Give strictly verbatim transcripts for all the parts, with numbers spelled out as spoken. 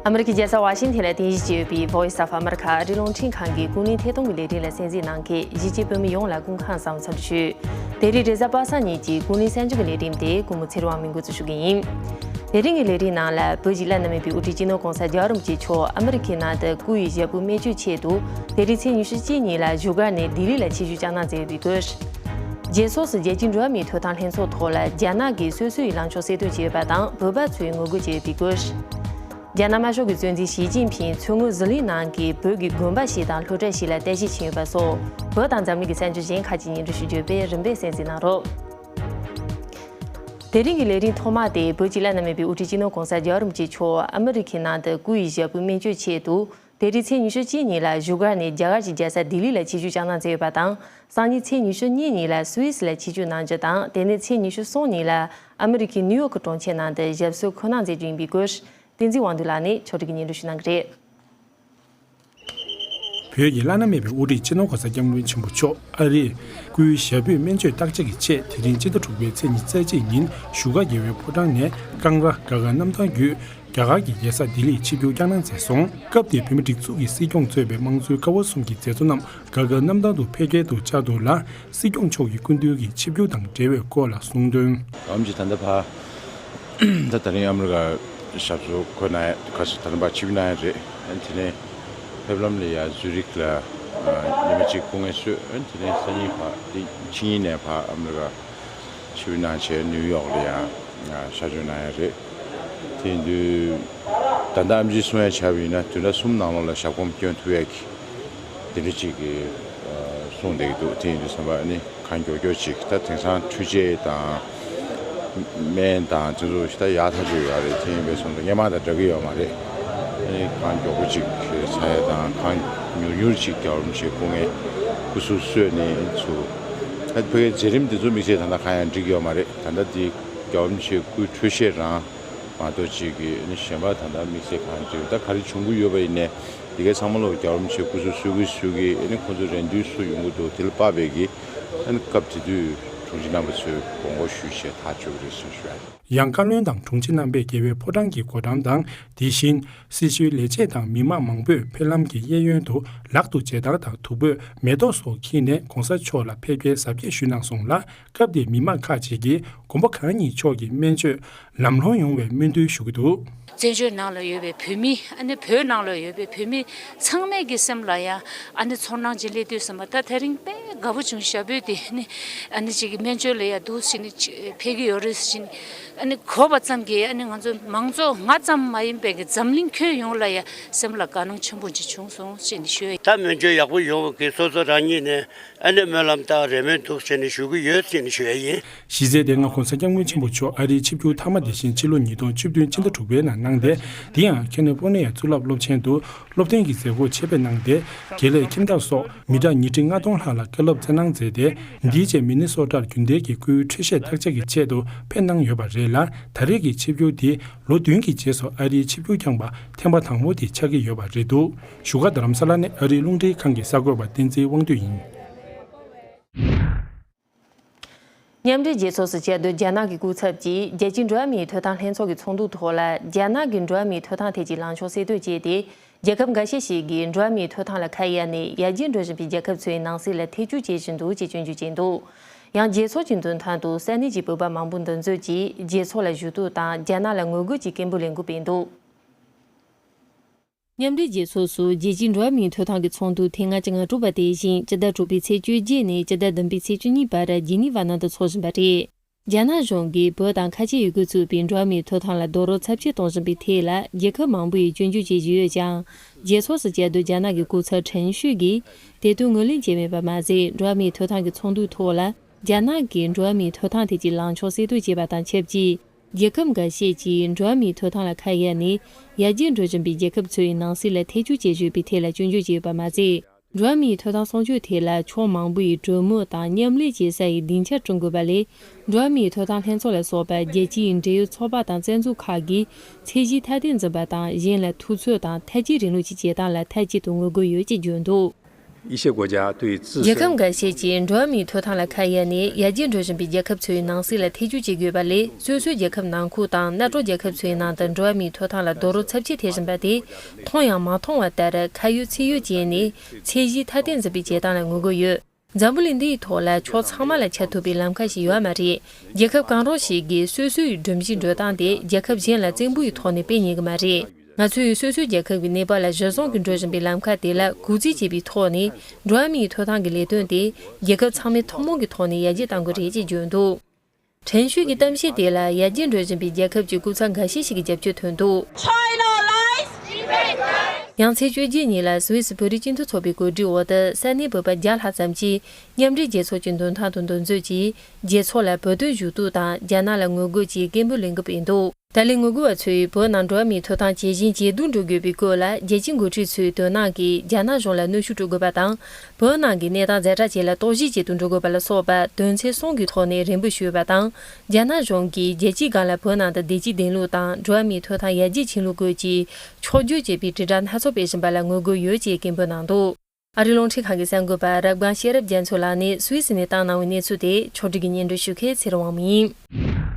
ཨ་མི་རི་ཀའི་རྒྱལ་ས་ཝ་ཤིང་ཐན་ལ་རྟེན་གཞི་བྱས་ཡོད་པའི་Voice of America ཨ་རིའི་རླུང་འཕྲིན་ཁང་གི་ཀུན་གླེང་ཐད་གཏོང་གི་ལས་རིམ་ལ་གསན་གཟིགས་གནང་མཁན་གཞིས་བྱེས་བོད་མི་ཡོངས་ལ་སྐུ་ཁམས་བཟང་འཚམས་འདྲི་ཞུ། དེ་རིང་རེས་གཟའ་པ་སངས་ཉིན་གྱི་ཀུན་གླེང་གསར་འགྱུར་གྱི་ལས་རིམ་དེ་ཀུན་མོ་ཚེ་རིང་དབང་མོས་འགོ་འཛུགས་ཞུ་གི་ཡིན། དེ་རིང་གི་ལས་རིམ་ནང་ལ་བོད་ཀྱི་བླ་ན་མེད་པའི་དབུ་ཁྲིད་སྤྱི་ནོར་གོང་ས་རྒྱལ་བ་རིན་པོ་ཆེ་མཆོག་ཨ་མི་རི་ཁའི་ནང་དུ་སྐུའི་ཞབས་པུའི་སྨན་བཅོས་ཆེད་དུ་དེ་རིང་ཚེས་ཉི་ཤུ་གཅིག་ཉིན་ལ་བཞུགས་སྒར་ནས་ལྡི་ལི་ལ་ཆིབས་བསྒྱུར་བསྐྱངས་གནང་མཛད་ཡོད་པའི་སྐོར། རྗེས་ཕྱོགས་སུ་རྒྱལ་སྤྱིའི་འགྲོ་བ་མིའི་ཐོབ་ཐང་ལྷན་ཚོགས་ཐོག་ལ་རྒྱ་ནག་གིས་སོ་སོའི་ལངས་ཕྱོགས་གསལ་སྟོན་བྱས་ཡོད་པ་དང་བོད་པ་ཚོས་ངོ་རྒོལ་བྱས་ཡོད་པའི་སྐོར། རྒྱ་ནག་དམར་ཤོག་གི་གཙོ་འཛིན་ཞི་ཅིན་ཕིང་མཚོ་སྔོན་ཟི་ལིང་ནང་གི་བོད་ཀྱི་དགོན་པ་ཞིག་དང་སློབ་གྲྭ་ཞིག་ལ་བརྟག་ཞིབ་ཕྱིན་ཡོད་པ་སོགས་བོད་དང་འཛམ་གླིང་གི་གསར་འགྱུར་གཞན་ཁག་ཅིག་སྙན་སྒྲོན་ཞུ་རྒྱུ་བས་རིམ་པས་གསན་གཟིགས་གནང་རོགས། དེ་རིང་གི་ལས་རིམ་ཐོག་མ་དེ་བོད་ཀྱི་བླ་ན་མེད་པའི་དབུ་ཁྲིད་སྤྱི་ནོར་གོང་ས་རྒྱལ་བ་རིན་པོ་ཆེ་མཆོག་ཨ་མི་རི་ཁའི་ནང་དུ་སྐུའི་ཞབས་པུའི་སྨན་བཅོས་ཆེད་དུ་དེ་རིང་ཚེས་ཉི་ཤུ་གཅིག་ཉིན་ལ་བཞུགས་སྒར་ནས་རྒྱ་གར་གྱི་རྒྱལ་ས་ལྡི་ལི་ལ་ཆིབས་བསྒྱུར་བསྐྱངས་གནང་མཛད་ཡོད་པ་དང་། སང་ཉིན་ཚེས་ཉི་ཤུ་གཉིས་ཉིན་ལ་སུད་སི་ལ་ཆིབས་བསྒྱུར་གནང་རྒྱུ་དང་། དེ་ནས་ཚེས་ཉི་ཤུ་གསུམ་ཉིན་ལ་ཨ་མི་རི་ཁའི་ནིའུ་ཡོག་གི་གྲོང་ཁྱེར་ནང་དུ་ཞབས་སོར་འཁོད་གནང་མཛད་རྒྱུ་ཡིན་པའི་སྐོར། བསྟན་འཛིན་དབང་འདུས་ལགས་ནས་ཕྱོགས་སྒྲིག་གིས་སྙན་སྒྲོན་ཞུ་གནང་གི་རེད། བོད་ཀྱི་བླ་ན་མེད་པའི་དབུ་ཁྲིད་སྤྱི་ནོར་གོང་ས་སྐྱབས་མགོན་ཆེན་པོ་མཆོག་ཨ་རིར་སྐུའི་ཞབས་པུས་སྨན་བཅོས་བརྟག་དཔྱད་ཀྱི་ཆེད་དེ་རིང་སྤྱི་ཟླ་དྲུག་པའི་ཚེས་ཉི་ཤུ་རྩ་གཅིག་ཉིན་བཞུགས་སྒར་རྒྱལ་བའི་ཕོ་བྲང་ནས་ཀང་ར་ག་ག་གནམ་ཐང་བརྒྱུད་རྒྱ་གར་གྱི་རྒྱལ་ས་ལྡི་ལིར་ཆིབས་བསྒྱུར་བསྐྱངས་གནང་མཛད་སོང་། སྐབས་དེར་བོད་མིའི་སྒྲིག་འཛུགས་ཀྱི་སྲིད་སྐྱོང་གཙོས་པའི་དམངས་གཙོའི་ཀ་བ་གསུམ་གྱི་མཛད་གཙོ་རྣམས་ག་ག་གནམ་ཐང་དུ་ཕེབས་སྐྱེལ་དུ་བཅར་འདུག་ལ། སྲིད་སྐྱོང་མཆོག་གི་སྐུ་མདུན་གྱི་ཆིབས་བསྒྱུར་དང་འབྲེལ་བའི་སྐོར་ལ་གསུངས་དོན། ཨམ་ཇི་ད་ལྟ་ཕ། ད་ད་རིང་ཨ་མི་རི་ཀར་ཞབས་སོར་འཁོད་གནང་ཡ་ག་ས་ད་རིང་ཕ་ཆིབས་བསྒྱུར་གནང་ཡ་རེད། ཨ་ནི་དེ་ནས་ཕེབས་ལམ་ལ་ཡ་ཛུ་རིག་ལ་ཉི་མ་གཅིག་སྐུ་ངལ་གསོས། ཨ་ནི་དེ་ནས་སང་ཉིན་ཕ་དེ་ཕྱི་ཉིན་ནས་ཕ་ཨ་མི་རི་ཀ་ཆིབས་བསྒྱུར་གནང་བྱས་ནིའུ་ཡོག་ལ་ཡ་ཞབས་ཞུ་གནང་ཡ་རེད། དེ་ཡིན་དུས་ད་ལྟ་ཨམ་ཇིས་གསུང་ཡ་ཆ་བཞག་པ་ཡིན་ན་བདུན་ཕྲག་གསུམ་ནང་ལོགས་ལ་ཞབས་གོམ་སྐྱོན་ཐུབ་ཡ་གི་དེ་འདྲ་ཅིག་གི་གསུངས་བསྡད་ཀྱི་འདུག་དེ་ཡིན་དུས་བསམ་པ་ཨ་ནི་གང་མགྱོགས་མགྱོགས་ཅིག་ད་དེང་སང་འཕྲུལ་ཆས་དང་སྨན་དང་དེ་ཚོ་ཞིག་ད་ཡག་ཐག་ཆོད་ཡོད་རེད། དེ་ཡིན་པའི་སོང་ཙང་སྔོན་མ་དང་འདྲ་གི་ཡོད་མ་རེད། ཨ་ནི་གང་མགྱོགས་པོ་ཅིག་ཚར་ཡ་དང་གང་མྱུར་མྱུར་ཅིག་རྒྱལ་བ་རིན་པོ་ཆེ་སྐུ་ངལ་སྐུ་གཟུགས་གསོས་ནས་ཚུར་ཨ་ཕ་གིའི་མཛད་རིམ་དེ་ཚོ་དམིགས་བསལ་ད་ལྟ་གང་ཡང་འགྲིག་ཡོད་མ་རེད། ད་ལྟ་དེ་རྒྱལ་བ་རིན་པོ་ཆེ་སྐུའི་འཕྲོད་བཞེས་རང་མ་གཏོགས་ཅིག་གི་ཨ་ནི་གཞན་པ་ད་ལྟ་དམིགས་བསལ་གང་འགྲིག་ད་ག་རེ་བྱུང་གི་ཡོད་པ་ཡིན་ནའི། འདི་གའི་ཚང་མ་ལོ་རྒྱལ་བ་རིན་པོ་ཆེ་སྐུ་གཟུགས་གསོ་གི་གསོ་གི་ཨ་ནི་ཁོང་ཚོ་རེ་འདུན་སུ་ཡོང་གི་འདུག་དེ་ལ་དཔག་པའི་གི་ཨ་ནི་སྐབས་དེ་དུས་དྲུང་ཆེ་རྣམ་པ་ཚོས་དགོངས་སྐོར་ཞུས་བྱས་ཐག་གཅོད་ཀྱི་རེད་ཟེར་ཞུ་ཡ། ཡང་བཀའ་བློན་དང་དྲུང་ཆེ་རྣམ་པས་རྒྱལ་བའི་ཕོ་བྲང་གི་སྒོ་འགྲམ་དང་དེ་བཞིན་སྲི་ཞུའི་ལས་བྱེད་དང་མི་མང་མང་པོས་ཕེབས་ལམ་གྱི་གཡས་གཡོན་དུ་ལག་ཏུ་མཇལ་དར་དང་བདུག་སྤོས་མེ་ཏོག་སོགས་འཁྱེར་ནས་གོང་ས་མཆོག་ལ་ཕེབས་སྐྱེལ་གཟབ་རྒྱས་ཞུས་གནང་སོང་ལ། སྐབས་དེར་མི་མང་ཁག་ཅིག་གིས་མགོན་པོ་གང་ཉིད་མཆོག་གི་སྨན་བཅོས་ལམ་ལྷོང་ཡོང་བའི་སྨོན་འདུན་ཞུ་གི་འདུག་བཙན་བྱོལ་ནང་ལ་ཡོད་པའི་བོད་མི་ཨ་ནི་བོད་ནང་ལ་ཡོད་པའི་བོད་མི་ཚང་མས་ཀྱི་སེམས་ལ་ཡང་ཨ་ནི་ཚོར་སྣང་ཅིག་སླེབས་དུས་ཙམ་པ་ད་དེ་རིང་དཔེ་དགའ་པོ་བྱུང་། ཞབས་པུས་དེ་ནི་ཨ་ནི་ཅིག་གི་སྨན་བཅོས་ལ་ཡང་འདུག་ཟེར་ནས་ཕེབས་ཀྱི་ཡོད་རེད་ཟེར་ནས་ཨ་ནི་གོ་བ་ཙམ་གྱིས་ཨ་ནི་ང་ཚོ་མང་ཚོགས་ང་ཙམ་མ་ཡིན་པའི་གི་འཛམ་གླིང་ཁྱོན་ཡོངས་ལ་ཡང་སེམས་ལ་དགའ་སྣང་ཆེན་པོ་ཅིག་བྱུང་སོང་ཟེར་ནས་ཞུ་ཡ་ཡིན། ད་སྨན་བཅོས་ཡག་པོ་ཡོང་བ་གི་སོ་སོ་རང་ཉིད་ནས་ཨ་ནི་སྨོན་ལམ་བཏབ་རེ་སྨོན་འདུག་ཟེར་ནས་ཞུ་གི་ཡོད་ཟེར་ནས་ཞུ་ཡ་ཡིན། གཞི་རྩའི་དེ་སྔ་གོང་ས་སྐྱབས་མགོན་ཆེན་པོ་མཆོག་ཨ་རིའི་ཆིབས་བསྒྱུར་མཐའ་མ་དེ་བཞིན་ཕྱི་ལོ་ཉིས་སྟོང་བཅུ་བདུན་ཕྱི་ཟླ་དྲུག་པའི་ནང་གནང་སྟེ། དེ་ཡང་ཁ་ལི་ཧྥོར་ནི་ཡ་གཙུག་ལག་སློབ་ཆེན་དུ་སློབ་ཐོན་གྱི་མཛད་སྒོ་ཆེད་ཕེབས་གནང་སྟེ། དགེ་ལས་ཁྱིམ་བདག་སོགས་མི་གྲངས་ཉིས་ཁྲི་ལྔ་སྟོང་ལྷག་ལ་བཀའ་སློབ་སྩལ་གནང་མཛད་དེ། འདིའི་རྗེས་མི་ནི་སོ་ཊར་རྒྱུན་ལྡན་གྱི་སྐུའི་འཕྲོད་བཞེས་བརྟག་དཔྱད་ཀྱི་ཆེད་དུ་ཕེབས་གནང་ཡོད་པ་རེད་ལ། ད་རེས་ཀྱི་ཆིབས་བསྒྱུར་དེ་ལོ་བདུན་གྱི་རྗེས་སུ་ཨ་རིའི་ཆིབས་བསྒྱུར་བསྐྱངས་པ་ཐེངས་མ་དང་པོ་དེ་ཆགས་ཀྱི་ཡོད་པ་རེད་འདུག་བཞུགས་སྒར་རྡ་རམ་ས་ལ་ནས་ཨ་རིའི་རླུང་འཕྲིན་ཁང་གི་གསར་འགོད་པ་བསྟན་འཛིན་དབང་འདུས་ཡིན། མཉམ་འབྲེལ་རྒྱལ་ཚོགས་སུ་བཅའ་སྡོད་རྒྱ་ནག་གི་སྐུ་ཚབ་ཀྱིས་རྒྱལ་སྤྱིའི་འགྲོ་བ་མིའི་ཐོབ་ཐང་ལྷན་ཚོགས་ཀྱི་ཚོགས་འདུ་ཐོག་ལ། རྒྱ་ནག་གི་འགྲོ་བ་མིའི་ཐོབ་ཐང་ཐད་ཀྱི་ལངས་ཕྱོགས་གསལ་སྟོན་བྱས་ཏེ། རྒྱལ་ཁབ་འགའ་ཤས་ཤིག་གིས་འགྲོ་བ་མིའི་ཐོབ་ཐང་ལ་ཁ་གཡར་ནས་ཡར་རྒྱས་འགྲོ་བཞིན་པའི་རྒྱལ་ཁབ་ཚོའི་ནང་སྲིད་ལ་ཐེ་བྱུས་བྱེད་བཞིན་འདུག་ཅེས་སྐྱོན་བརྗོད་བྱས་འདུག་ཡང་རྒྱལ་ཚོགས་ཀྱི་མདུན་ཐང་དུ་ས་གནས་ཀྱི་བོད་པ་མང་པོ་འདུ་འཛོམས་ཀྱིས་རྒྱལ་ཚོགས་ལ་ཞུ་གཏུག་དང་རྒྱ་ནག་ལ་ངོ་རྒོལ་གྱི་སྐད་འབོད་ལས་འགུལ་སྤེལ་འདུག་མཉམ་འབྲེལ་རྒྱལ་ཚོགས་སུ་རྒྱལ་སྤྱིའི་འགྲོ་བ་མིའི་ཐོབ་ཐང་གི་ཚོགས་འདུ་ཐེངས་ལྔ་བཅུ་ང་དྲུག་པ་དེ་བཞིན་སྤྱི་ཟླ་དྲུག་པའི་ཚེས་བཅོ་བརྒྱད་ནས་སྤྱི་ཟླ་བདུན་པའི་ཚེས་བཅུ་གཉིས་བར་ཇི་ནི་ཝ་ནང་དུ་འཚོགས་བཞིན་པ་རེད། རྒྱ་ནག་གཞུང་གིས་བོད་དང་ཁ་ཆེ་ཡུལ་གྲུ་ཚུད་པའི་འགྲོ་བ་མིའི་ཐོབ་ཐང་ལ་རྡོག་རོལ་ཚབས་ཆེ་གཏོང་བཞིན་པའི་ཐད་ལ་རྒྱལ་ཁབ་མང་པོ་ཡིས་སྐྱོན་བརྗོད་བྱེད་བཞིན་ཡོད་ཀྱང་། རྒྱལ་ཚོགས་སུ་བཅའ་སྡོད་རྒྱ་ནག་གི་སྐུ་ཚབ་ཁྲེན་ཤུས་ཀྱིས་དེ་དོན་ངོས་ལེན་བྱས་མེད་པ་མ་ཟད། འགྲོ་བ་མིའི་ཐོབ་ཐང་གི་ཚོགས་འདུའི་ཐོག་ལ་རྒྱ་ནག་གིས་འགྲོ་བ་མིའི་ཐོབ་ཐང་ཐད་ཀྱི་ལངས་ཕྱོགས་གསལ་སྟོན་བྱས་པ་དང་ཆབས་ཅིག་རྒྱལ་ཁབ་འགའ་ཤས་ཀྱིས་འགྲོ་བ་མིའི་ཐོབ་ཐང་ལ་ཁ་གཡར་ནས་ཡར་རྒྱས་འགྲོ་བཞིན་པའི་རྒྱལ་ཁབ་ཚོའི་ནང་སྲིད་ལ་ཐེ་བྱུས་བྱེད་བཞིན་པའི་ཐད་ལ་སྐྱོན་བརྗོད་བྱས་ཡོད་པ་མ་ཟད། འགྲོ་བ་མིའི་ཐོབ་ཐང་སྲུང་སྐྱོབ་ཐད་ལ་ཕྱོགས་མང་པོ་ཡིས་གྲོས་མོལ་དང་མཉམ་ལས་བྱེད་ས་ཡི་སྡིངས་ཆ་བསྐྲུན་དགོས་པ་ལས། འགྲོ་བ་མིའི་ཐོབ་ཐང་ལྷན་ཚོགས་ལ་སོགས་པ་རྒྱལ་སྤྱིའི་འབྲེལ་ཡོད་ཚོགས་པ་དང་བཙན་འཛུལ་ཁག་གིས་ཚད་གཞི་ཐ་དད་འཛིན་པ་དང་། གཞན་ལ་ཐུབ་ཚོད་དང་ཐལ་སྐྱེད་རིང་ལུགས་ཀྱི་བྱེད་སྟངས་ལ་མཐའ་གཅིག་ཏུ་ངོ་རྒོལ་ཡོད་ཅེས་བརྗོད་འདུག 一些国家对自身 རྒྱལ་ཁབ་འགའ་ཤས་ཀྱིས་འགྲོ་བ་མིའི་ཐོབ་ཐང་ལ་ཁ་གཡར་ནས་ཡར་རྒྱས་འགྲོ་བཞིན་པའི་རྒྱལ་ཁབ་ཚོའི་ནང་སྲིད་ལ་ཐེ་ཇུས་བྱེད་དགོས་པ་ལས། སོ་སོའི་རྒྱལ་ཁབ་ནང་ཁུལ་དང་མནའ་གྲོགས་རྒྱལ་ཁབ་ཚོའི་ནང་དུ་འགྲོ་བ་མིའི་ཐོབ་ཐང་ལ་རྡོག་རོལ་ཚབས་ཆེ་ཐེབས་བཞིན་པ་དེ་མཐོང་ཡང་མ་མཐོང་བ་ལྟར་ཁ་ཡོད་ཚིག་ཡོད་བྱས་ནས་ཚད་གཞི་མཐའ་བརྟན་འཛིན་པའི་བྱེད་སྟངས་ལ་ངོ་རྒོལ་ཡོད། འཛམ་བུ་གླིང་འདིའི་ཐོག་ལ་ཕྱོགས་ཚང་མ་ལ་ཁྱབ་ཐུབ་པའི་ལམ་ཁ་ཞིག་ཡོད་མ་རེད། རྒྱལ་ཁབ་གང་རུང་ཞིག་གིས་སོ་སོའི་སྒྲོམ་གཞིའི་འགྲོ་སྟངས་དེ་རྒྱལ་ཁབ་གཞན་ལ་བཙན་པོའི་ཐོག་ནས་སྤེལ་ཉན་གི་མ་རེད། ང་ཚོས་སོ་སོའི་རྒྱལ་ཁབ་ཀྱི་གནས་བབ་ལ་གཞི་བཟུང་གིས་འགྲོ་བཞིན་པའི་ལམ་ཁ་དེ་ལ་གུས་བརྩི་བྱེད་པའི་ཐོག་ནས། འགྲོ་བ་མིའི་ཐོབ་ཐང་གི་ལས་དོན་དེ་རྒྱལ་ཁབ་ཚང་མས་ཐུན་མོང་གི་ཐོག་ནས་ཡར་རྒྱས་གཏང་དགོས་རེད་ཅེས་བརྗོད་འདུག། ཁྲེན་ཤུས་ཀྱི་གཏམ་བཤད་དེ་ལ་ཡར་རྒྱས་འགྲོ་བཞིན་པའི་རྒྱལ་ཁབ་ཀྱི་སྐུ་ཚབ་འགའ་ཤས་ཤིག་གིས་རྒྱབ་སྐྱོར་ཐོན་འདུག། China lies, Tibet lies. ཡང་ཚེས་བཅོ་བརྒྱད་ཉིན་ལ་སུད་སི་བོད་རིགས་སྤྱི་མཐུན་ཚོགས་པའི་གོ་སྒྲིག་འོག་ཏུ་ས་གནས་བོད་པ་བརྒྱ་ལྷག་ཙམ་གྱིས་མཉམ་འབྲེལ་རྒྱལ་ཚོགས་ཀྱི་མདུན་ཐང་དུ་འདུ་འཛོམས་ཀྱིས། རྒྱལ་ཚོགས་ལ་བོད་དོན་ཞུ་གཏུག་དང་རྒྱ་ནག་ལ་ངོ་རྒོལ་གྱི་སྐད་འབོད་ལེན་གི་སྤེལ་འདུག། ད་ལན་ངོ་རྒོལ་བ་ཚོས་བོད་ནང་འགྲོ་བ་མིའི་ཐོབ་ཐང་ཇེ་ཞན་ཇེ་སྡུག་འགྲོ་དགོས་པའི་སྐོར་ལ། རྒྱལ་སྤྱིའི་འགོ་ཁྲིད་ཚོས་དོ་སྣང་གིས་རྒྱ་ནག་གཞུང་ལ་གནོན་ཤུགས་སྤྲོད་དགོས་པ་དང་། བོད་ནང་གི་གནས་སྟངས་ཛ་དྲག་ཅན་ལ་རྟོག་ཞིབ་བྱེད་དུ་འགྲོ་དགོས་པ་ལ་སོགས་པ་དོན་ཚན་གསུམ་གྱི་ཐོག་ནས་རེ་འབོད་ཞུས་པ་དང་། རྒྱ་ནག་གཞུང་གིས་རྒྱལ་སྤྱིའི་སྒང་ལ་བོད་ནང་དུ་བདེ་སྐྱིད་ལྡན་ལུགས་དང་འགྲོ་བ་མིའི་ཐོབ་ཐང་ཡར་རྒྱས་ཕྱིན་ལུགས་སྐོར་གྱི་ཕྱོགས་བསྒྱུར་བྱས་པའི་དྲིལ་བསྒྲགས་སྣ་ཚོགས་སྤེལ་བཞིན་པ་ལ་ངོ་རྒོལ་ཡོད་ཅེས་སྐད་འབོད་གནང་འདུག། ཨ་རིའི་རླུང་འཕྲིན་ཁང་གི་གསར་འགོད་པ་རབ་སྒང་ཤེས་རབ་རྒྱ་མཚོ་ལགས་ནས་སུད་སི་ནས་བཏང་གནང་བའི་གནས་ཚུལ་དེ་ཕྱོགས་སྒྲིག་གིས་སྙན་སྒྲོན་ཞུ་མཁན་ཚེ་རིང་དབང་མོ་ཡིན།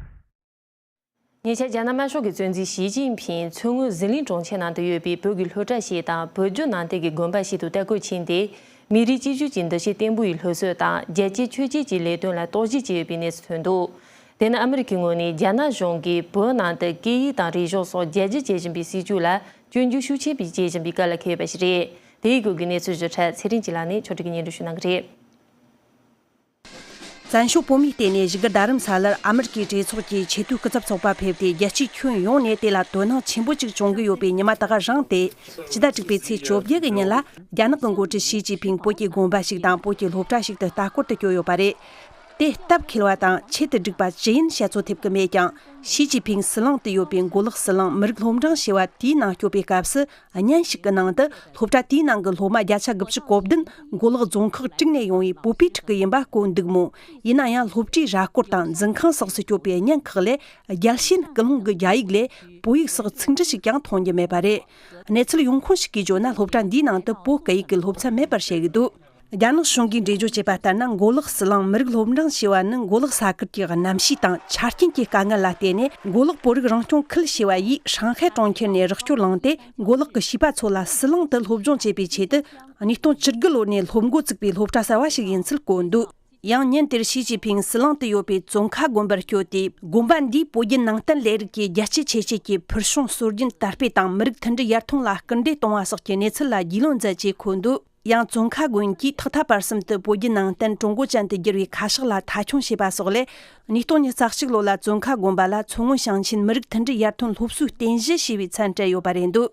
ཉེ་ཆར་རྒྱ་ནག་དམར་ཤོག་གི་གཙོ་འཛིན་ཞི་ཅིན་ཕིང་མཚོ་སྔོན་ཟི་ལིང་གྲོང་ཁྱེར་ནང་དུ་ཡོད་པའི་བོད་ཀྱི་སློབ་གྲྭ་ཞིག་དང་བོད་བརྒྱུད་ནང་བསྟན་གྱི་དགོན་པ་ཞིག་ཏུ་ལྟ་སྐོར་ཕྱིན་ཏེ། མི་རིགས་གཅིག་གྱུར་གྱི་འདུ་ཤེས་བརྟན་པོ་ཡི་སློབ་གསོ་དང་རྒྱལ་གཅེས་ཆོས་གཅེས་ཀྱི་ལས་དོན་ལ་རྟོག་ཞིབ་བྱས་ཡོད་པའི་གནས་ཚུལ་ཐོན་འདུག། དེ་ནི་ཨ་མི་རི་ཀའི་ངོས་ནས་རྒྱ་ནག་གཞུང་གིས་བོད་ནང་དུ་སྐད་ཡིག་དང་རིག་གཞུང་སོགས་རྒྱ་སྒྱུར་བྱེད་བཞིན་པའི་སྲིད་བྱུས་ལ་སྐྱོན་བརྗོད་ཤུགས་ཆེན་བྱེད་བཞིན་པའི་སྐབས་ལ་འཁེལ་ཡོད་པ་ཞིག་རེད། དེའི་སྐོར་གྱི་གནས་ཚུལ་ཞིབ་ཕྲ་ཚེ་རིང་སྐྱིད་ལགས་ནས་ཕྱོགས་སྒྲིག་གིས་སྙན་སྒྲོན་ཞུ་གནང་གི་རེད། བཙན་བྱོལ་བོད་མིའི་སྟེང་ནས་བཞུགས་སྒར་རྡ་རམ་ས་ལར་ཨ་མི་རི་ཀའི་གྲོས་ཚོགས་ཀྱི་ཆེས་མཐོའི་སྐུ་ཚབ་ཚོགས་པ་ཕེབས་ཏེ། རྒྱལ་སྤྱིའི་ཁྱོན་ཡོངས་ནས་དེ་ལ་དོ་སྣང་ཆེན་པོ་ཅིག་བྱུང་གི་ཡོད་པའི་ཉི་མ་ད་ག་རང་སྟེ། ཕྱི་ཟླ་དྲུག་པའི་ཚེས་བཅོ་བརྒྱད་གི་ཉིན་ལ། རྒྱ་ནག་གི་འགོ་ཁྲིད་ཞི་ཅིན་ཕིང་བོད་ཀྱི་དགོན་པ་ཞིག་དང་བོད་ཀྱི་སློབ་གྲྭ་ཞིག་ཏུ་ལྟ་སྐོར་དུ་བསྐྱོད་ཡོད་པ་རེད། དེ་སྟབས་འཁེལ་བ་དང་ཆེད་དུ་བསྒྲིགས་པ་ཅི་ཡིན་བཤད་ཚོད་ཐེབས་ཀྱི་མེད་ཀྱང་། ཞི་ཅིན་ཕིང་ཟི་ལིང་དུ་ཡོད་པའི་མགོ་ལོག་ཟི་ལིང་མི་རིགས་སློབ་འབྲིང་ཞེས་པ་དེའི་ནང་བསྐྱོད་པའི་སྐབས་སུ། བརྙན་ཞིག་གི་ནང་དུ་སློབ་གྲྭ་དེའི་ནང་གི་སློབ་མ་བརྒྱ་ཆ་དགུ་བཅུ་གོ་བདུན་མགོ་ལོག་རྫོང་ཁག་དྲུག་ནས་ཡོང་བའི་བོད་པའི་ཕྲུ་གུ་ཡིན་པ་བཀོད་འདུག་མོད། ཡིན་ན་ཡང་སློབ་གྲྭའི་ར་སྐོར་དང་འཛིན་ཁང་སོགས་སུ་བསྐྱོད་པའི་བརྙན་ཁག་ལས། རྒྱལ་ཞེན་སྐུལ་སློང་གི་རྒྱ་ཡིག་ལས་བོད་ཡིག་སོགས་ཚིག་འབྲུ་ཞིག་ཀྱང་མཐོང་རྒྱུ་མེད་པ་རེད། གནས་ཚུལ་ཡོང་ཁུངས་ཤིག་གིས་བརྗོད་ན། སློབ་གྲྭ་འདིའི་ནང་དུ་བོད་སྐད་ཡིག་གི་སློབ་ཚན་མེད་པར་བཤད་ཀྱི་འདུག། རྒྱ་ནག་གཞུང་གིས་འགྲེལ་བརྗོད་བྱས་པ་ལྟར་ན། མགོ་ལོག་ཟི་ལིང་མི་རིགས་སློབ་འབྲིང་ཞེས་པ་ནི་མགོ་ལོག་ས་ཁུལ་གྱི་གནམ་གཤིས་དང་ཆ་རྐྱེན་གྱི་དཀའ་ངལ་ལ་བརྟེན་ནས། མགོ་ལོག་བོད་རིགས་རང་སྐྱོང་ཁུལ་ཞེས་པ་ཡིས་ཧྲང་ཧའེ་གྲོང་ཁྱེར་ནས་རོགས་སྐྱོར་བླངས་ཏེ། མགོ་ལོག་གི་བྱིས་པ་ཚོ་ལ་ཟི་ལིང་དུ་སློབ་སྦྱོང་བྱེད་པའི་ཆེད་དུ། ཉིས་སྟོང་བཅུ་དགུ་ལོ་ནས་སློབ་འགོ་བཙུགས་པའི་སློབ་གྲྭ་གསར་བ་ཞིག་ཡིན་ཚུལ་བཀོད་འདུག། ཡང་ཉིན་དེར་ཞི་ཅིན་ཕིང་ཟི་ལིང་དུ་ཡོད་པའི་ཙོང་ཁ་དགོན་པར་བསྐྱོད་དེ། དགོན་པ་འདིས་བོད་བརྒྱུད་ནང་བསྟན་ལས་རིགས་ཀྱི་རྒྱལ་སྤྱི་ཆེད་བསྐྱེད་ཀྱི་ཕུལ་བྱུང་སྲོལ་རྒྱུན་དར་སྤེལ་དང་། མི་རིགས་མཐུན་སྒྲིལ་ཡར་ཐོན་ལ་སྐུལ་འདེད་གཏོང་བ་སོགས་ཀྱི་གནས་ཚུལ་ལ་རྒྱུས་ལོན་མཛད་ཅེས་འཁོད་འདུག། ཡང་ཙོང་ཁ་དགོན་གྱིས་ཐོག་མཐའ་བར་གསུམ་དུ་བོད་བརྒྱུད་ནང་བསྟན་ཀྲུང་གོ་ཅན་དུ་བསྒྱུར་བའི་ཁ་ཕྱོགས་ལ་མཐའ་འཁྱོངས་བྱས་པ་སོགས་ལས། ཉིས་སྟོང་ཉི་ཤུ་རྩ་གཅིག་ལོ་ལ་ཙོང་ཁ་དགོན་པ་ལ་མཚོ་སྔོན་ཞིང་ཆེན་མི་རིགས་མཐུན་སྒྲིལ་ཡར་ཐོན་སློབ་གསོའི་རྟེན་གཞི་ཞེས་པའི་མཚན་སྤྲད་ཡོད་པ་རེད་འདུག།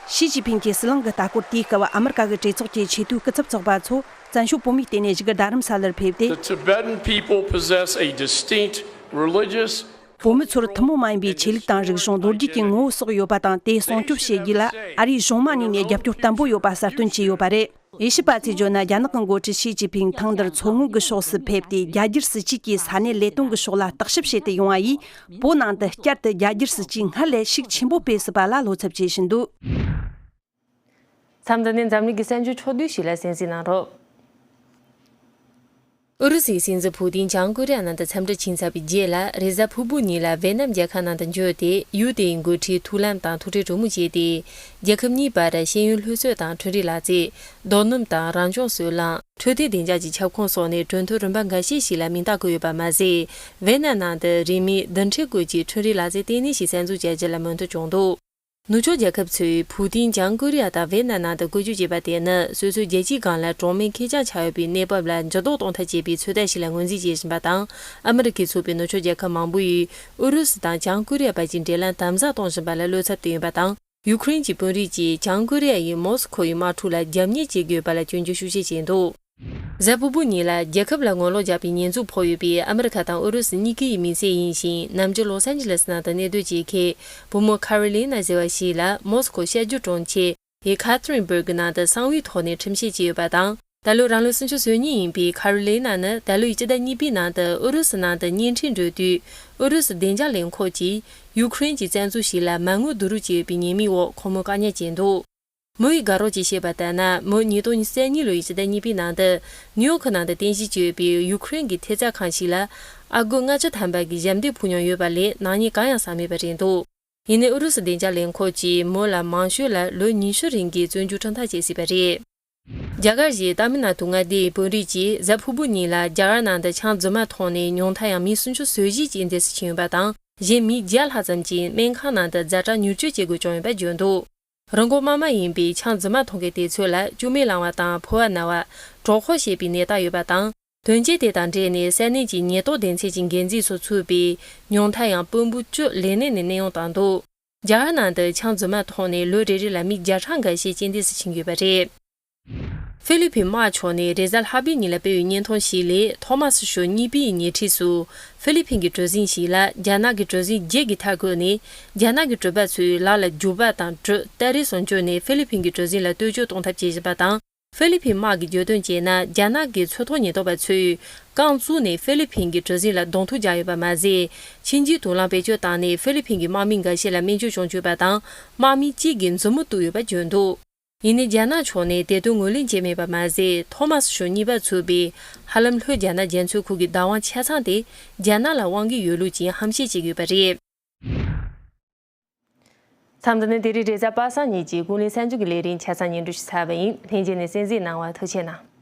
ཞི་ཅིན་ཕིང་གི་ཟི་ལིང་གི་ལྟ་སྐོར་དེའི་སྐབས། ཨ་མི་རི་ཀ་གི་གྲོས་ཚོགས་ཀྱི་ཆེས་མཐོའི་སྐུ་ཚབ་ཚོགས་པ་ཚོ་བཙན་བྱོལ་བོད་མིའི་སྟེང་ནས་བཞུགས་སྒར་རྡ་རམ་ས་ལར་ཕེབས་ཏེ། The Tibetan people possess a distinct religious བོད་མི་ཚོར་ཐུན་མོང་མ་ཡིན་པའི་ཆོས་ལུགས་དང་རིག་གཞུང་། ལོ་རྒྱུས་ཀྱི་ངོ་བོ་སོགས་ཡོད་པ་དང་། དེ་སྲུང་སྐྱོབ་བྱེད་རྒྱུ་ལ་ཨ་རིའི་གཞུང་མང་ནས་ནས་རྒྱབ་སྐྱོར་བརྟན་པོ་ཡོད་པ་གསལ་སྟོན་བྱས་ཡོད་པ་རེད། དབྱེ་ཞིབ་པ་ཚོས་བརྗོད་ན། རྒྱ་ནག་གི་འགོ་ཁྲིད་ཞི་ཅིན་ཕིང་ཐེངས་འདིར་མཚོ་སྔོན་གྱི་ཕྱོགས་སུ་ཕེབས་ཏེ། རྒྱ་སྒྱུར་སྲིད་བྱུས་ཀྱི་ས་གནས་ལས་དོན་གྱི་ཕྱོགས་ལ་བརྟག་ཞིབ་བྱེད་དུ་ཡོང་བ་ཡིས། བོད་ནང་དུ་བསྐྱར་དུ་རྒྱ་སྒྱུར་སྲིད་བྱུས་སྔར་ལས་ཤུགས་ཆེན་པོ་སྤེལ་སྲིད་པ་ལ་བློ་འཚབ་བྱེད་བཞིན་འདུག། མཚམས་འདི་ནས་འཛམ་གླིང་གི་གསར་འགྱུར་ཕྱོགས་བསྡུས་ཤིག་ལ་གསན་གཟིགས་གནང་རོགས། ཨུ་རུ་སུའི་སྲིད་འཛིན་ཕུ་ཏིན་བྱང་ཀོ་རི་ཡ་ནང་དུ་འཚམས་འདྲི་ཕྱིན་ཚར་བའི་རྗེས་ལ། རེས་གཟའ་ཕུར་བུ་ཉིན་ལ་ཝེ་ནམ་རྒྱལ་ཁབ་ནང་དུ་འབྱོར་ཏེ། ཡུལ་དེའི་འགོ་ཁྲིད་ཐུགས་ལམ་དང་ཐུགས་ཁྲལ་གྲོས་མོལ་བྱས་ཏེ། རྒྱལ་ཁབ་གཉིས་བར་ཤེས་ཡོན་སློབ་གསོ་དང་འཕྲུལ་རིག་ལག་རྩལ། རྡོ་སྣུམ་དང་རང་བྱུང་སོལ་རླངས། འཕྲོད་བསྟེན་བདེ་འཇགས་ཀྱི་ཁྱབ་ཁོངས་སོགས་ནས་གྲོས་མཐུན་རིམ་པ་འགའ་ཤས་ཤིག་ལ་མིང་རྟགས་བཀོད་ཡོད་པ་མ་ཟད། ཝེ་ནམ་ནང་དུ་རིན་མེད་རྡུལ་ཕྲན་སྐོར་གྱི་འཕྲུལ་རིག་ལག་རྩལ་ལྟེ་གནས་ཤིག་གསར་འཛུགས་བྱ་རྒྱུ་ལ་མོས་མཐུན་བྱུང་འདུག། ནུབ་ཕྱོགས་རྒྱལ་ཁབ་ཚོས་ཕུའུ་ཏིན་བྱང་ཀོ་རི་ཡ་དང་ཝེ་ནམ་ནང་དུ་བཀོལ་སྤྱོད་བྱས་པ་དེ་ནི། སོ་སོའི་རྒྱལ་སྤྱིའི་སྒང་ལ་གྲངས་མེད་ཁེར་རྐྱང་ཆགས་ཡོད་པའི་གནས་བབ་ལ་འགྱུར་ལྡོག་གཏོང་ཐབས་བྱེད་པའི་ཚོད་ལྟ་ཞིག་ལ་ངོས་འཛིན་བྱེད་བཞིན་པ་དང་། ཨ་མི་རི་ཀས་ཚུད་པའི་ནུབ་ཕྱོགས་རྒྱལ་ཁབ་མང་པོ་ཡིས་ཨུ་རུ་སུ་དང་བྱང་ཀོ་རི་ཡ་བར་གྱི་འབྲེལ་ལམ་དམ་ཟབ་གཏོང་བཞིན་པ་ལ་བློ་འཚབ་བསྟན་ཡོད་པ་དང་། ཡུ་ཁུ་རེན་གྱི་དཔོན་རིགས་ཀྱིས་བྱང་ཀོ་རི་ཡ་ཡིས་མོ་སི་ཁོ་ཡི་དམག་འཁྲུག་ལ་རྒྱབ་གཉེར་བྱེད་དགོས་པ་ལ་སྐྱོན་བརྗོད་ཤུགས་ཆེ་བྱས་འདུག། གཟའ་ཕུར་བུ་ཉིན་ལ་རྒྱལ་ཁབ་ལ་ངོ་ལོག་རྒྱག་པའི་ཉེས་འཛུགས་ཕོག་ཡོད་པའི་ཨ་མི་རི་ཁ་དང་ཨུ་རུ་སུ་གཉིས་ཀའི་མི་སེར་ཡིན་ཞིང་། ནམ་རྒྱུན་ལོ་སན་ཇི་ལེ་སི་ནང་དུ་གནས་སྡོད་བྱེད་མཁན་བུ་མོ་ཁ་རོ་ལི་ན་ཟེར་བ་ཞིག་ལ་མོ་སི་ཁོ་བཤད་རྒྱུད་གྲོང་ཁྱེར་ཡེ་ཁ་ཐི་རིན་སྦུར་གི་ནང་དུ་གསང་བའི་ཐོག་ནས་ཁྲིམས་བཤེར་བྱས་ཡོད་པ་དང་། ད་ལོའི་རང་ལོ་སུམ་ཅུ་སོ་གཉིས་ཡིན་པའི་ཁ་རོ་ལི་ན་ནི་ད་ལོའི་སྤྱི་ཟླ་གཉིས་པའི་ནང་དུ་ཨུ་རུ་སུ་ནང་དུ་གཉེན་འཕྲད་འགྲོ་དུས། ཨུ་རུ་སུ་བདེ་འཇགས་ལས་ཁུངས་ཀྱིས་ཡུ་ཁུ་རེན་གྱི་བཙན་འཛུལ་ཞིག་ལ་མ་དངུལ་བསྡུ་རུབ་བྱས་ཡོད་པའི་ཉེས་མིང་འོག་ཁོ་མོ་བཀག་ཉར་བྱས་འདུག། མུའུ་ཡི་དགའ་རོགས་ཀྱིས་བཤད་པ་ལྟར་ན། མུའུ་ཉིས་སྟོང་ཉེར་གཉིས་ལོའི་ཕྱི་ཟླ་གཉིས་པའི་ནང་དུ་ནིའུ་ཡོག་ནང་དུ་རྟེན་གཞི་བྱས་ཡོད་པའི་ཡུ་ཁུ་རེན་གྱི་ཐེབས་རྩ་ཁང་ཞིག་ལ་ཨ་སྒོར་ལྔ་བཅུ་ཐམ་པ་གི་ཞབས་འདེགས་ཕུལ་མྱོང་ཡོད་པ་ལས་ནག་ཉེས་གང་ཡང་བསགས་མེད་པ་རེད་འདུག། ཡིན་ནའི་ཨུ་རུ་སུ་བདེ་འཇགས་ལས་ཁུངས་ཀྱིས་མུའུ་ལ་མང་ཤོས་ལ་ལོ་ཉི་ཤུ་རིང་གི་བཙོན་འཇུག་ཁྲིམས་ཐག་བཅད་ཟིན་པ་རེད། རྒྱ་གར་གཞུང་ཏཱ་མིལ་ནཱ་ཐུ་མངའ་སྡེའི་དཔོན་རིགས་ཀྱིས་གཟའ་ཕུར་བུ་ཉིན་ལ་རྒྱ་གར་ནང་དུ་ཆང་རྫུན་མ་འཐུང་ནས་ཉུང་མཐར་ཡང་མི་སུམ་ཅུ་སོ་བཞི་ཅིག་འདས་སུ་ཕྱིན་ཡོད་པ་དང་། གཞན་མི་བརྒྱ་ལྷག་ཙམ་ཅིག་སྨན་ཁང་ནང་དུ་ཛ་དྲག་མྱུར་སྐྱོབ་བྱེད་དགོས་བྱུང་ཡོད་པ་བརྗོད་འདུག། རི་མགོ་དམའ་མ་ཡིན་པའི་ཆང་རྫུན་མ་འཐུང་མཁན་དེ་ཚོ་ལ་སྐྱུག་མེར་ལངས་པ་དང་ཕོ་བ་ན་བ། གྲོད་ཁོག་བཤལ་བའི་ནད་རྟགས་ཡོད་པ་དང་། དོན་རྐྱེན་དེ་དང་འབྲེལ་ནས་ས་གནས་ཀྱི་ཉེན་རྟོག་སྡེ་ཚན་གྱི་འགན་འཛིན་ཚོ་ཚུད་པའི་ཉུང་མཐར་ཡང་དཔོན་པོ་བཅུ་ལས་གནས་ནས་གནས་དབྱུང་བཏང་འདུག། རྒྱ་གར་ནང་དུ་ཆང་རྫུན་མ་འཐུང་ནས་ལོ་རེ་རེ་ལ་མི་བརྒྱ་ཕྲག་འགའ་ཤས་རྐྱེན་འདས་སུ་ཕྱིན་ཡོད་པ་རེད། ཧྥི་ལི་ཕིན་དམག་ཕྱོགས་ནས་རེས་གཟའ་ལྷག་པའི་ཉིན་ལ་སྤེལ་བའི་བརྙན་ཐུང་ཞིག་ལས། ཐོ་མཱ་སི་ཞོ་གཉིས་པའི་ཉེ་འཁྲིས་སུ་ཧྥི་ལི་ཕིན་གྱི་གྲུ་གཟིངས་ཤིག་ལ་རྒྱ་ནག་གི་གྲུ་གཟིངས་བརྒྱད་ཀྱིས་མཐའ་བསྐོར་ནས། རྒྱ་ནག་གི་གྲུ་པ་ཚོས་ལག་ལ་རྒྱུག་པ་དང་གྲུ་སྟ་རེ་སོགས་འཇོག་ནས་ཧྥི་ལི་ཕིན་གྱི་གྲུ་གཟིངས་ལ་གཏོར་སྐྱོན་གཏོང་ཐབས་བྱེད་བཞིན་པ་དང་། ཧྥི་ལི་ཕིན་དམག་གིས་བརྗོད་དོན་བྱས་ན། རྒྱ་ནག་གི་མཚོ་ཐོག་ཉེན་རྟོག་པ་ཚོས་རྐང་བཙུགས་ནས་ཧྥི་ལི་ཕིན་གྱི་གྲུ་གཟིངས་ལ་གདོང་ཐུག་རྒྱག་ཡོད་པ་མ་ཟད། ཕྱིན་ཆད་དུག་རླངས་བེད་སྤྱོད་བཏང་ནས་ཧྥི་ལི་ཕིན་གྱི་དམག་མི་འགའ་ཤས་ལ་སྨན་བཅོས་བྱུང་ཡོད་པ་དང་། དམག་མི་གཅིག་གིས་མཛུབ་མོ་གཏུབས་ཡོད་པ་བརྗོད་འདུག། ཡིན་ནའི་རྒྱ་ནག་ཕྱོགས་ནས་དེ་དོན་ངོས་ལེན་བྱས་མེད་པ་མ་ཟད། ཐོ་མཱ་སི་ཞོ་གཉིས་པ་ཚུད་པའི་ཧ་ལམ་ལྷོ་རྒྱ་ནག་རྒྱ་མཚོའི་ཁུལ་གྱི་བདག་དབང་ཆ་ཚང་དེ་རྒྱ་ནག་ལ་དབང་གི་ཡོད་ལུགས་ཀྱི་ཧམ་བཤད་བྱེད་ཀྱི་ཡོད་པ་རེད། མཚམས་འདི་ནས་དེ་རིང་རེས་གཟའ་པ་སངས་ཉིན་གྱི་ཀུན་གླེང་གསར་འགྱུར་གྱི་ལས་རིམ་ཆ་ཚང་སྙན་སྒྲོན་ཞུས་ཚར་བ་ཡིན། ལྷན་རྒྱས་ནས་གསན་གཟིགས་གནང་བར་ཐུགས་རྗེ་གནང་།